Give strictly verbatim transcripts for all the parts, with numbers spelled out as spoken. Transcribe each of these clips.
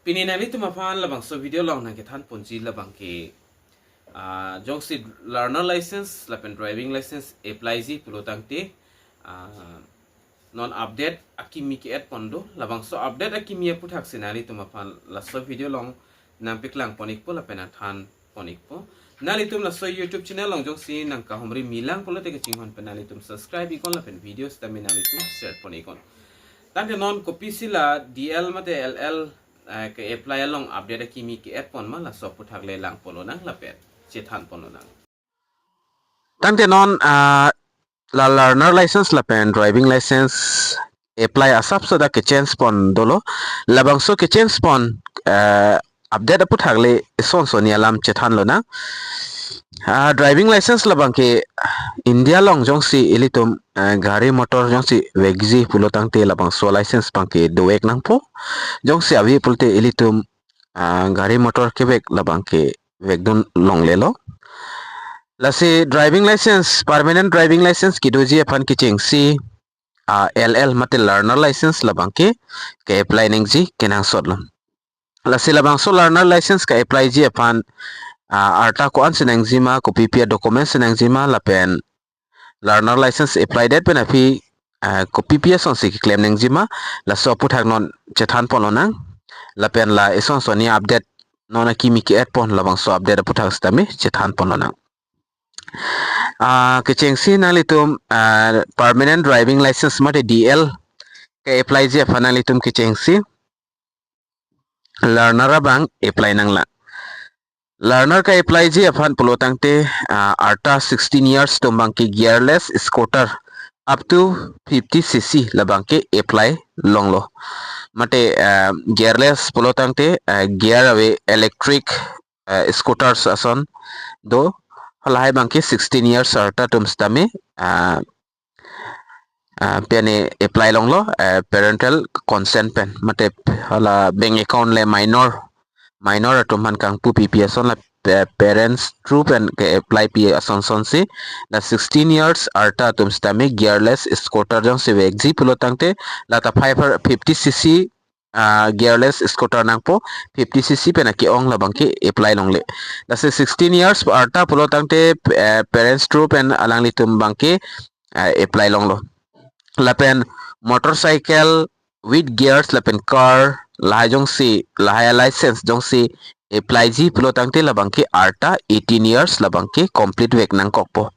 Pini nanglitum aphan labangso video along nangkethan ponji labang ke, ah, jongsi learner license lapen driving license apply ji pulo tangte, ah, non update akimi ke-et pon do, labangso update akimi aputhaksi nanglitum aphan laso video along nangpeklang pon ikpo lapen nangthan pon ikpo. Nanglitum laso YouTube channel along jongsi nangkahumri milang pulote kachinghon pen nanglitum subscribe iknon lapen video sitame nanglitum share pon iknon. Tangte non kopisi la D L mate L L, eh, ke-apply along update akimi ke-et pon ma, laso aputhak le lang pon lonang lapen chethan pon lonang. Tangte non, ah, la learner license lapen driving license apply asapso dak ke-change pon dolo. Labangso ke-change pon, eh, update aputhak le ison soni alam chethan lonang. Ah, driving license labang ke India along jongsi ilitum, eh, gari motor jongsi vekji pulo tangte labangso license abang ke dovek nangpo. Jongsi ave pulote ilitum, ah, gari motor kevek labang ke vekdun longlelo. Lasi driving license, permanent driving license kedoji aphan kechengsi, ah, L L mate learner license labang ke ke-apply nangji kenangsot lo. Lasi labangso learner license ke-apply ji aphan, ah, arta ko-ansi nangji ma, kopipi a-documents si nangji ma, lapen learner license apply det pen aphi, ah, kopipi asonsi keklem nangji ma, laso aputhak non chethan pon lonang. Lapen la ison soni update non akimi ke-et pon labangso update aputhak sitame chethan pon lonang. Ah, kechengsi nanglitum, ah, permanent driving license mate D L ke-apply ji aphan nanglitum kechengsi learner abang apply nanglang. Learner ke-apply ji aphan pulo tangte, ah, arta sixteen years atum abang ke gearless scooter up to fifty C C labang ke apply longlo. Mate, ah, gearless pulo tangte, ah, gear ave electric, ah, scooters ason do. Halahai abang ke sixteen years arta atum sitame, ah, ah, pen apply longlo, eh, parental consent pen. Mate hala bank account le minor, minor atum aphan kangpu pipi ason la pa-, parents through pen ke-apply pi ason sonsi. La sixteen years arta atum sitame gearless scooter jongsi vekji pulo tangte, la ta five, fifty C C, ah, gearless scooter nangpo, fifty C C pen ake-ong labang ke-apply longle. Lasi sixteen years arta pulo tangte, eh, parents through pen alanglitum abang ke, eh, apply longlo. Lapen motorcycle with gears lapen car lahai jongsi, lahai license jongsi apply ji pulo tangte labang ke arta eighteen years labang ke complete vek nangkokpo.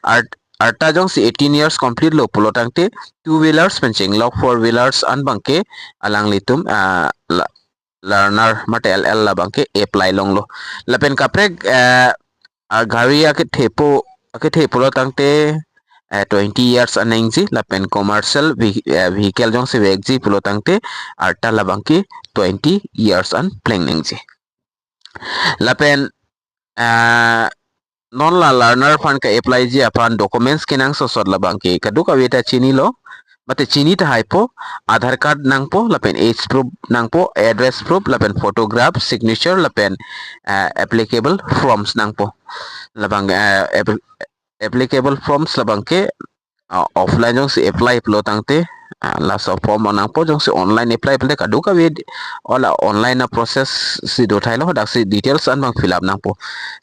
Art-, arta jongsi eighteen years complete lo pulo tangte two wheelers pen chenglok four wheelers an abang ke alanglitum, ah, la-, learner mate L L labang ke-apply longlo. Lapen kaprek, eh, ah, gari akethepo, akethe pulo tangte, eh, twenty years an nangji, lapen commercial ve-, eh, vehicle jongsi vekji pulo tangte arta labang ke twenty years an pleng nangji. Lapen, ah, non la learner aphan ke-apply ji aphan documents kenangsot sot labang ke kadokave ta chinilo, mate chini tahaipo, Aadhaar card nangpo, lapen age proof nangpo, address proof, lapen photograph, signature, lapen, eh, applicable forms nangpo. Labang, eh, appli-, applicable forms labang ke, ah, offline jongsi apply pulo tangte, ah, laso form nangpo, jongsi online apply pulote kadokave, hala online a-process si do thailo, daksi details an abang fill up nangpo.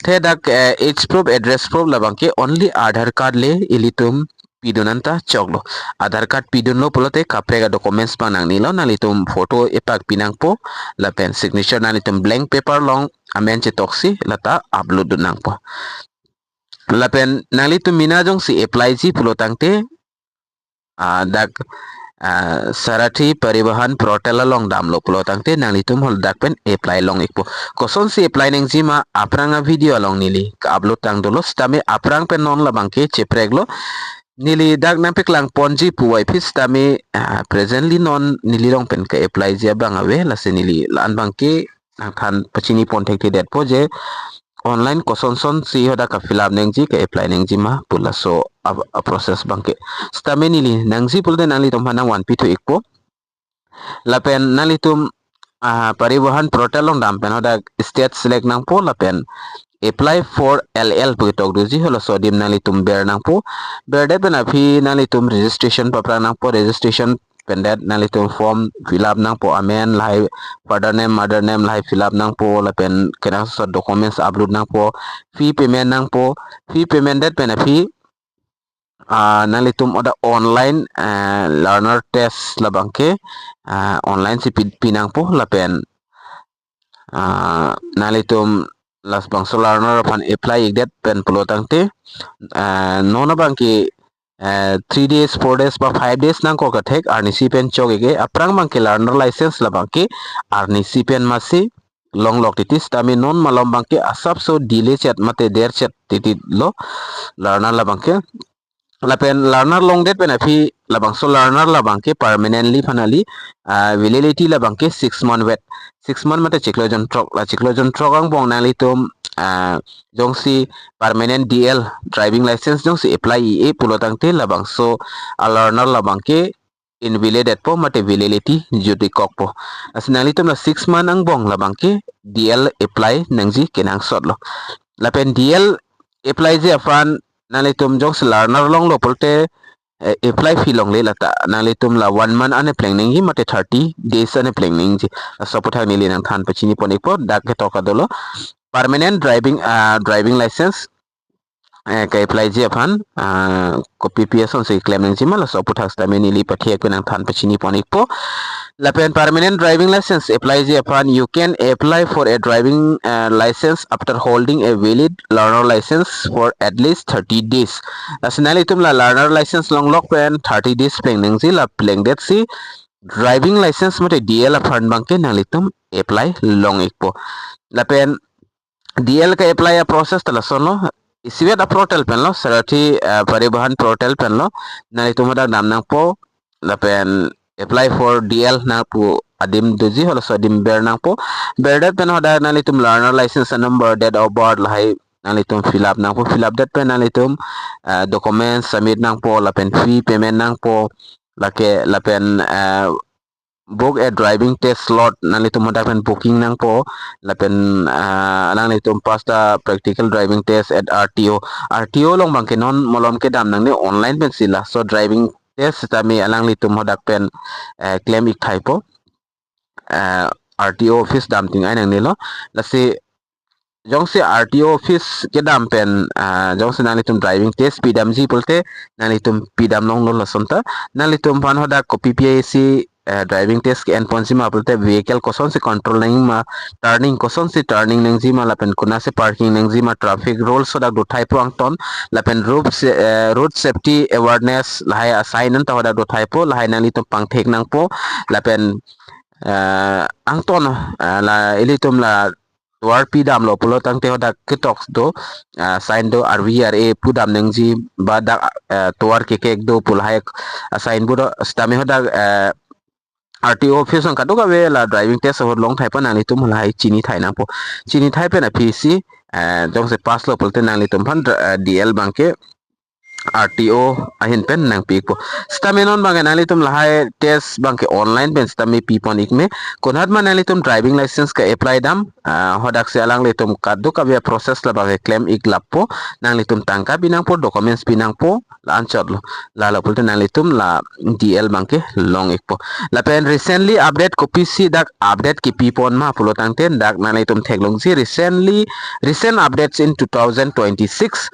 The dak, eh, age proof, address proof labang ke only Aadhaar card le ilitum pidun anta choklo. Aadhaar card pidunlo pulote kaprek a-documents abang nangnelo, nanglitum photo epak pi nangpo, lapen signature nanglitum blank paper along amen chetoksi lata upload dun nangpo. Lapen nanglitum mena jongsi apply ji pulo tangte, ah, dak, ah, Sarathi Parivahan portal along damlo pulo tangte nanglitum hol dak pen apply long ikpo. Kosonsi apply nangji ma aphrang a-video along neli ka-upload tang dolo, sitame aphrang pen non labang ke chepreklo. Neli dak nangpeklang ponji puvoiphit sitame, ah, presently non neli along pen ke-apply ji abang ave, lasi neli la-an abang ke nangthan pachini pon thekthedetpo je online koson sonsi hadak ka-fill up nangji, ke-apply nangji ma pu laso a, a-process abang ke. Sitame neli nangji pulote nanglitum aphan nangvanpi thu ikpo. Lapen nanglitum, ah, Parivahan portal along dam pen hadak state select nangpo lapen apply for L L pu ketok doji, halaso adim nanglitum ber nangpo. Berdet pen aphi nanglitum registration paphrang nangpo, registration pen det nanglitum form fill up nangpo, amen lahai, father name, mother name lahai fill up nangpo, lapen kenangsot documents upload nangpo, fee payment nangpo, fee payment det pen aphi, ah, nanglitum oda online, eh, learner test labangke, ah, online si pi, pi nangpo, lapen, ah, nanglitum labangso learner aphan apply ik det pen pulo tangte, ah, non abangke, eh, three days, four days ba five days nangkok kethek arnisi pen chok ik-e, aphrang abangke learner license labangke arnisi pen masi longlok titi, sitame non malom abangke asapso delay chet mate der chet titi lo learner labangke. Lapen learner longdet pen aphi labangso learner labangke permanently aphan kali, ah, validity labangke six month vet. Six month mate chiklo jonthrok, la chiklo jonthrok angbong nanglitum, ah, jongsi permanent D L driving license jongsi apply i-e pulo tangte labangso a learner labangke invalid detpo mate validity jutikokpo. Lasi nanglitum la six month angbong labangke D L apply nangji kenangsot lo. Lapen D L apply ji aphan nanglitum jongsi learner longlo pulote, eh, apply fee longle lata. Nanglitum la one month an pleng nangji mate thirty days an pleng nangji. Laso aphuthak neli nangthan pachini pon ikpo, dak ketok adolo. Permanent driving, ah, driving license, eh, ke-apply ji aphan, ah, kopi pi asonsi klem nangji ma, laso aphuthak sitame neli pathek pen nangthan pachini pon ikpo. Lapen permanent driving license apply ji aphan, you can apply for a driving, uh, license after holding a valid learner license for at least thirty days. Lasi nanglitum la learner license longlok pen thirty days pleng nangji, la plengdet si driving license mate D L aphan abangke nanglitum apply long ikpo. Lapen D L ke-apply a process ta lasonlo, isivet a portal penlo, Sarathi, eh, Parivahan portal penlo, nanglitum hadak dam nangpo, lapen apply for D L nangpu adim doji, halaso adim ber nangpo, berdet pen hadak nanglitum learner license number, date of birth lahai nanglitum fill up nangpo, fill up det pen nanglitum, eh, document submit nangpo, lapen fee payment nangpo, lake lapen, eh, book a driving test slot, nanglitum hadak pen booking nangpo, lapen, ah, alanglitum pass the practical driving test at R T O. R T O along abangke non malom kedam nangne, online pensi laso driving test sitame alanglitum hadak pen, eh, klem ik thaipo. Eh, R T O office dam ting ai nangnelo. Lasi jongsi R T O office kedam pen, ah, jongsi nanglitum driving test pidamji pulote, nanglitum pidam longlo lason ta. Nanglitum aphan hadak kopi pi isi, eh, driving test ke-en ponji ma pulote, vehicle kosonsi control nangji ma, turning kosonsi turning nangji ma, lapen konatsi parking nangji ma, traffic rules hadak do thaipo angton, lapen road se-, eh, road safety awareness lahai a sign anta hadak do thaipo, lahai nanglitum pangthek nangpo, lapen, eh, angton, eh, la ilitum la tovar pidamlo pulo tangte hadak ketok do, ah, sign do, R V R A pudam nangji ba dak, ah, tovar kekek do pu lahai, ah, sign pu do, sitame hadak, ah, R T O office ang kadokave la driving test ahut long thai pa nanglitum lahai chini thai nangpo. Chini thai pen aphi si, ah, jongsi pass lo pulote nanglitum aphan dra-, ah, D L abangke R T O ahin pen nangpi ikpo. Sitame non abangke nanglitum lahai test abangke online pen sitame pi pon ik me. Konat ma nanglitum driving license ke-apply dam, ah, hadak si alanglitum kadokave a process labangke klem ik lappo. Nanglitum tangka pi nangpo, documents pi nangpo, la anchot lo. Lalo pulote nanglitum la D L abangke long ikpo. Lapen recently update kopisi dak update kepi pon ma pulo tangte dak nanglitum theklongji, recently, recent updates in two thousand twenty-six.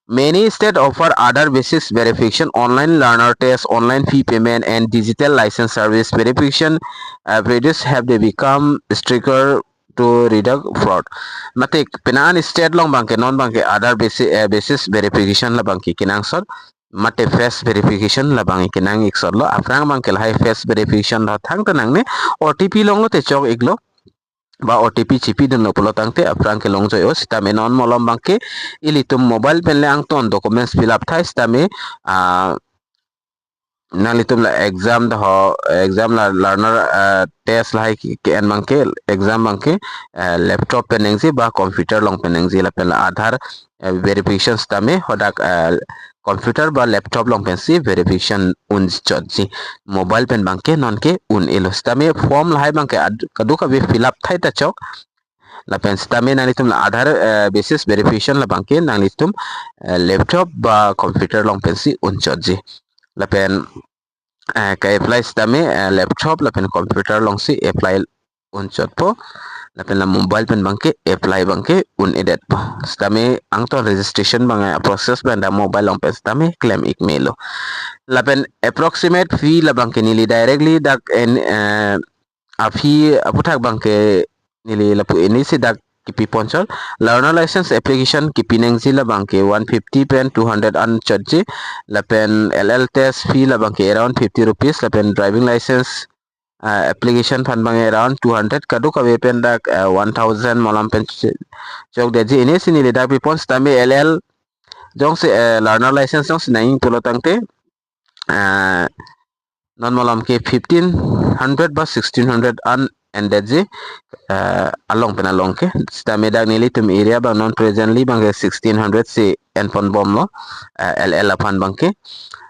Many states offer Aadhaar basis verification, online learner test, online fee payment, and digital license service verification. Uh, reduce have they become stricter to reduce fraud. Mate penang an state along abangke non abangke Aadhaar basis, eh, basis verification labangke kenangsot. Mate face verification labangke kenang iksot lo. Aphrang abangke lahai face verification tha thangta nangne, O T P longlo te chok iklo. Ba O T P chipidunlo pulo tangte aphrang kelong joi-o, sitame non malom abangke ilitum mobile pen le angton documents fill up thai sitame, ah, nanglitum la exam daho, exam la learner, ah, test lahai ke, ke-en abangke, exam abangke, ah, laptop pen nangji ba computer along pen nangji, lapen la Aadhaar, ah, verification sitame hadak, ah, computer ba laptop along pensi verification un chotji. Mobile pen abangke nonke un-elo. Sitame form lahai abangke ad-, kadokave fill up thai ta chok. Lapen sitame nanglitum la Aadhaar, eh, basis verification labangke nanglitum, eh, laptop ba computer along pensi un chotji. Lapen eh, ke-apply sitame, eh, laptop lapen computer alongsi apply unchotpo. Lapen la mobile pen abangke apply abangke un-edetpo. Sitame angton registration abang, eh, process abang dak mobile along pen sitame klem-ik melo. Lapen approximate fee labangke neli directly dak en, eh, a-fee aputhak abangke neli lapu ini si dak kipi ponchot. Learner license application kipi nangji labangke one fifty pen two hundred an chotji. Lapen L L test fee labangke around fifty rupees. Lapen driving license, ah, application aphan abang around two hundred, kadokave pen dak, ah, one thousand malom pen ch-, chokdetji. Ini si neli dak pipon sitame L L jongsi, eh, learner license jongsi nangji pulo tangte, ah, non malom ke fifteen hundred ba sixteen hundred an endetji, eh, along pen along ke. Sitame dak nelitum area abang non presently abangke sixteen hundred si enponbomlo, eh, L L aphan abangke.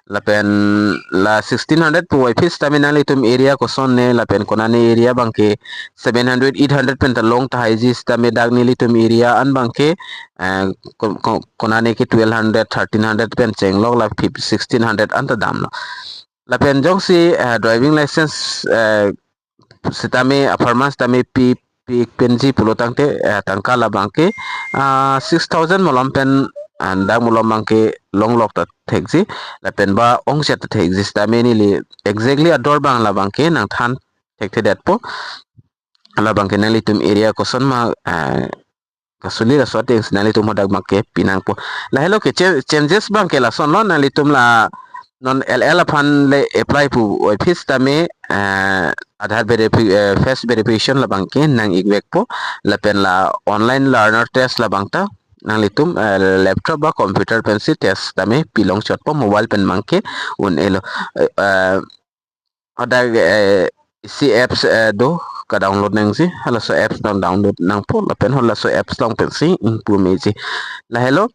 Lapen la sixteen hundred puvoiphit sitame nanglitum area kosonne lapen konane area abangke seven hundred, eight hundred pen ta long tahaiji, sitame dak nelitum area an abangke, eh, ko-, ko-, konane ke twelve hundred, thirteen hundred pen chenglok, la fif-, sixteen hundred an ta damlo. Lapen jongsi, eh, driving license, eh, sitame apharman sitame pi, pi-ik penji pulo tangte, eh, tangka labangke, ah, six thousand malom pen, ah, dak malom abangke longlok ta thekji, lapen ba ongchet ta thekji, sitame neli exactly ador abang labangke nangthan thekthedetpo. Labangke nanglitum area koson ma, ah, kasuli laso ateng si nanglitum hadak abangke pinangpo. Lahelo ke cha-, changes abangke lasonlo, nanglitum la non L L aphan le apply puvoiphit sitame, eh, Aadhaar verifi-, eh, face verification labangke nang-ik vekpo. Lapen la online learner test labang ta nanglitum, eh, laptop ba computer pensi test sitame pilongchotpo, mobile pen abangke un-elo. Eh, eh, hadak, eh, isi apps, eh, do, ka-download nangji, halaso apps along download nangpo, lapen halaso apps along pensi ingpu meji. Lahelo,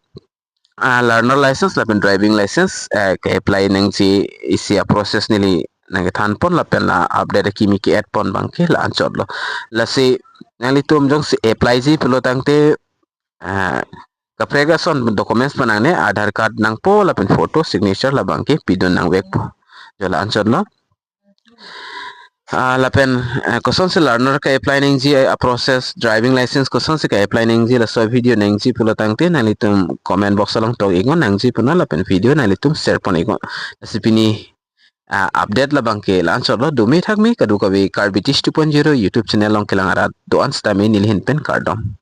ah, learner license lapen driving license, eh, ke-apply nangji isi a-process neli nangkethanpon, lapen la update akimi ke-add pon abangke la-anchotlo. Lasi nanglitum jongsi apply ji pulo tangte, ah, kaprek ason documents pen nangne, Aadhaar card nangpo, lapen photo, signature labangke pidun nangvekpo. Jo la-anchotlo. Ah, lapen, eh, kosonsi learner ke-apply nangji, eh, a-process, driving license kosonsi ke-apply nangji, laso video nangji pulo tangte nanglitum comment box along tok-iknon, nangji punon lapen video nanglitum share pon-iknon. Lasi pini, ah, update labangke la-anchotlo, dome thakme kadokave Karbi Tish two point zero YouTube channel along kelang arat do-an sitame neli ahin pen kardom.